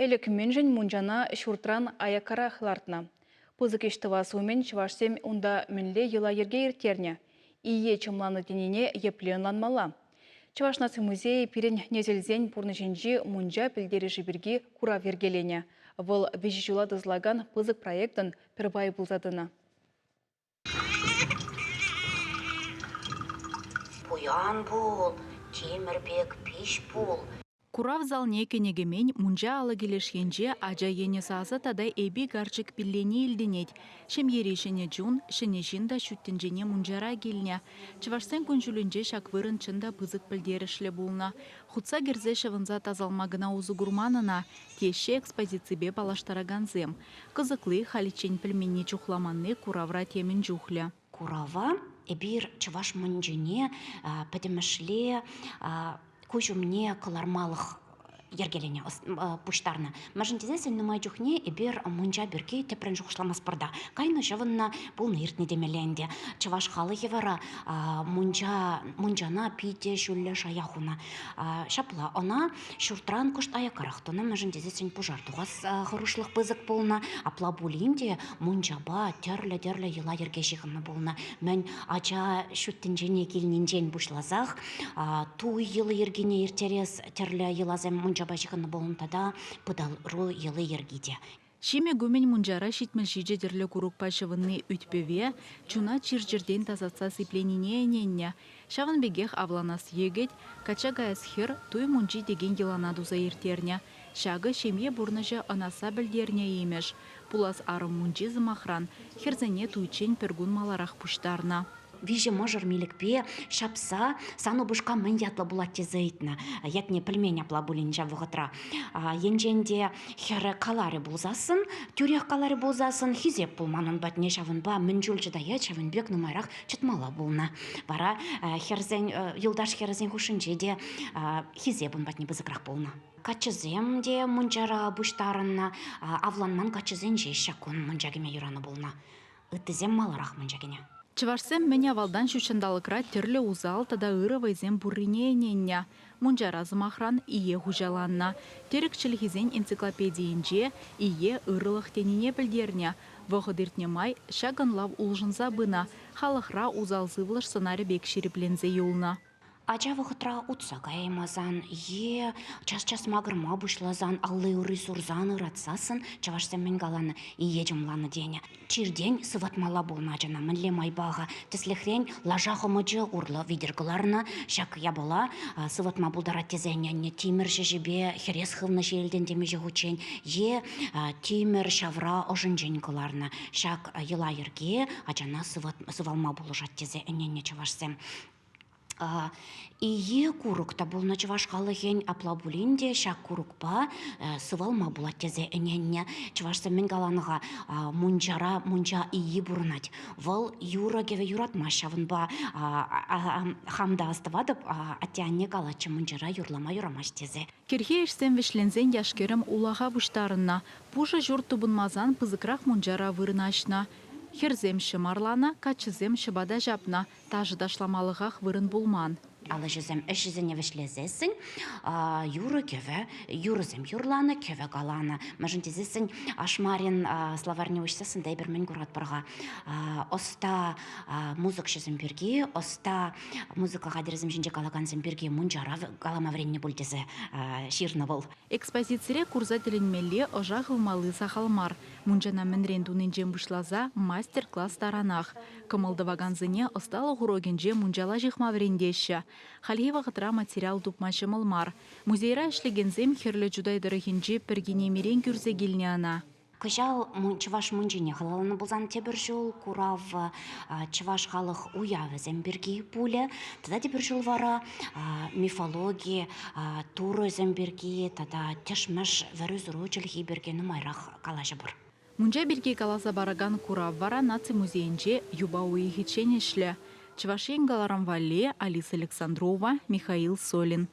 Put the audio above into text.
Ӗлӗк мӗншӗн мунчана ҫуртран аяккарах лартнӑ? Пысӑк ӗҫ тӑвас умӗн чӑвашсем унта мӗнле йӑла-йӗрке ирттернӗ? Ийе чӑмланӑ тенине епле ӑнланмалла? Чӑваш наци музейӗ пирӗн несӗлсен пурнӑҫӗнчи мунча пӗлтерӗшӗ пирки курав йӗркеленӗ. Вӑл виҫӗ ҫула тӑсӑлакан пысӑк проектӑн пӗр пайӗ пулса тӑнӑ. Пуян пул, тимӗр пек пиҫ пул. Курав залне кӗнӗ-кӗмен мунча алӑкӗ леш енче ача йӗнӗ сасӑ тата эпи карчӑк пиллени илтӗнет. Ҫемьери ҫӗнӗ чун, ҫӗнӗ ҫын та ҫут тӗнчене мунчара килнӗ. Чӑвашсен кун-ҫулӗнче ҫак вырӑн чӑн та пысӑк пӗлтерӗшлӗ пулнӑ. Хутса кӗрсе ҫӑвӑнса тасалма кӑна усӑ курман ӑна, теҫҫӗ экспозиципе паллаштаракансем. Кӑсӑкли, халиччен пӗлменни-чухламанни куравра темӗн чухлӗ. Курава эпир чӑваш мунчине пӗтӗмӗшле куҫ умне кӑлармалӑх йӗркеленӗ, пуҫтарнӑ. Мӗншӗн тесессӗн нумай чухне эпир мунча пирки тӗпрен шухӑшламастпӑр та. Кайнӑ ҫӑвӑннӑ, пулнӑ иртнӗ темелле ӗнтӗ. Чӑваш халӑхӗ вара мунча, мунчана питӗ ҫӳллӗ шая хунӑ. Ҫапла ӑна Ҫуртран кӑшт аяккарах тӑнӑ, мӗншӗн тесессӗн пушар тухас хӑрушлӑх пысӑк пулнӑ. Апла пулин те мунчапа тӗрлӗ-тӗрлӗ йӑла-йӗрке ҫыхӑннӑ пулнӑ. Мӗн ача ҫут тӗнчене килнинчен пуҫласах туй йӑли-йӗркине ирттерес тӗрлӗ йӑласем мунчапа ҫыхӑннӑ пулнӑ тата пытару йӑли-йӗрки те. Ҫимӗк умӗн мунчара 77 тӗрлӗ курӑкпа ҫӑвӑнни ӳт-пӗве, чуна чир-чӗртен тасатса сипленине ӗненнӗ. Ҫавӑн пекех авланас йӗкӗт, качча каяс хӗр туй мунчи текен йӑлана туса ирттернӗ. Ҫакӑ ҫемье пурнӑҫӗ ӑнасса пӗлтернӗ имӗш. Пулас арӑм мунчи, сӑмахран, хӗрсене туйччен пӗр кун маларах пуҫтарнӑ. Виҫӗ мӑшӑр милӗкпе ҫапса сан упӑшка мӗн ятлӑ пулать тесе ыйтнӑ. Ятне пӗлмен апла пулин ҫав вӑхӑтра. Енчен те хӗрӗ каларӗ пулсассӑн, тӳрех каларӗ пулсассӑн хисеп пулман ун патне, ҫавӑнпа мӗн чуль чӑтаять, ҫавӑн пек нумайрах чӑтмалла пулнӑ. Вара хӗрсен, юлташ хӗрӗсен хушшинче те хисеп ун патне пысӑкрах пулнӑ. Каччӑсем те мунчара пуҫтарӑннӑ, авланман каччӑсен ҫеҫ ҫак кун мунча кӗме юранӑ пулнӑ. Ыттисем маларах мунча кӗнӗ. Чӑвашсем мӗн авалтан ҫутҫанталӑкра тӗрлӗ усал тата ырӑ вӑйсем пуррине ӗненнӗ. Мунчара, сӑмахран, ие хуҫаланнӑ. Тӗрӗк чӗлхисен энциклопедийӗнче ие ырӑлӑх тенине пӗлтернӗ. Вӑхӑт иртнӗ май ҫак ӑнлав улшӑнса пынӑ, халӑхра усал сывлӑш сӑнарӗ пек ҫирӗпленсе юлнӑ. Ача вӑхӑтра утса каяймасан е час-час макӑрма пуҫласан, алли-ури сурсан, ыратсассӑн чӑвашсем мӗн каланӑ? Ие чӑмланӑ тенӗ. Чиртен сыватмалла пулнӑ ачана мӗнле майпа-ха? Тӗслӗхрен, лаша хӑмӑчӗ урлӑ витӗр кӑларнӑ ҫак япала сыватма пултарать тесе ӗненнӗ. Тимӗр ҫӗҫӗпе хӗрес хывнӑ ҫиелтен темиҫе хутчен е тимӗр ҫавра ӑшӗнчен кӑларнӑ. Ҫак йӑла-йӗрке ачана сывалма пулӑшать тесе ӗненнӗ чӑвашсем. Ие курӑк та пулнӑ чӑваш халӑхӗн, апла пулин те ҫак курӑкпа сывалма пулать тесе ӗненнӗ. Чӑвашсем мӗн каланӑ-ха, мунчара мунча ии пурӑнать. Вӑл юрӑ-кӗвӗ юратмасть, ҫавӑнпа хам та астӑватӑп, атте-анне калатчӗ мунчара юрлама юрамасть тесе. Кӗрхи ӗҫсем вӗҫленсен яш-кӗрӗм улаха пуҫтарӑннӑ. Пушӑ ҫурт тупӑнмасан пысӑкрах мунчара вырнаҫнӑ. Хӗрсем ҫӑм арланӑ, каччӑсем ҫӑпата ҫапнӑ. Ташӑ ташламалӑхах вырӑн пулман. Алӑҫӑсем ӗҫӗсене вӗҫлесессӗн юрӑ-кӗвӗ, юрӑсем юрланӑ, кӗвӗ каланӑ. Мӗншӗн тесессӗн Ашмарин словарьне уҫсассӑн та эпир мӗн куратпӑр-ха? Ӑста музыкҫӑсем пирки, ӑста музыка хатӗрӗсем ҫинче калакансем пирки мунчара калама вӗреннӗ пуль тесе ҫырнӑ вӑл. Экспозицире курса тӗлӗнмелли, ӑша хывмалли сахал мар. Мунчана мӗнрен тунинчен пуҫласа мастер-класс таранах. Кӑмӑл тӑвакансене ӑсталӑх урокӗнче мунчала ҫыхма вӗрентеҫҫӗ. Хальхи вӑхӑтра материал тупма ҫӑмӑл мар. Музейра ӗҫлекенсем Хӗрлӗ Чутай тӑрӑхӗнчи пӗр кинемирен кӳрсе килнӗ ӑна. Кӑҫал чӑваш мунчине халалланӑ пулсан тепӗр ҫул курав чӑваш халӑх уявӗсем пирки пулӗ. Тата тепӗр ҫул вара мифологи турӑсем пирки тата тӗшмӗш вӗрӳ-суру чӗлхи пирки нумайрах калаҫӑпӑр. Мунча пирки каласа паракан курав вара Наци музейӗнче юпа уйӑхӗччен ӗҫлӗ. Чӑваш Ен кӑларӑм валли Алиса Александрова, Михаил Солин.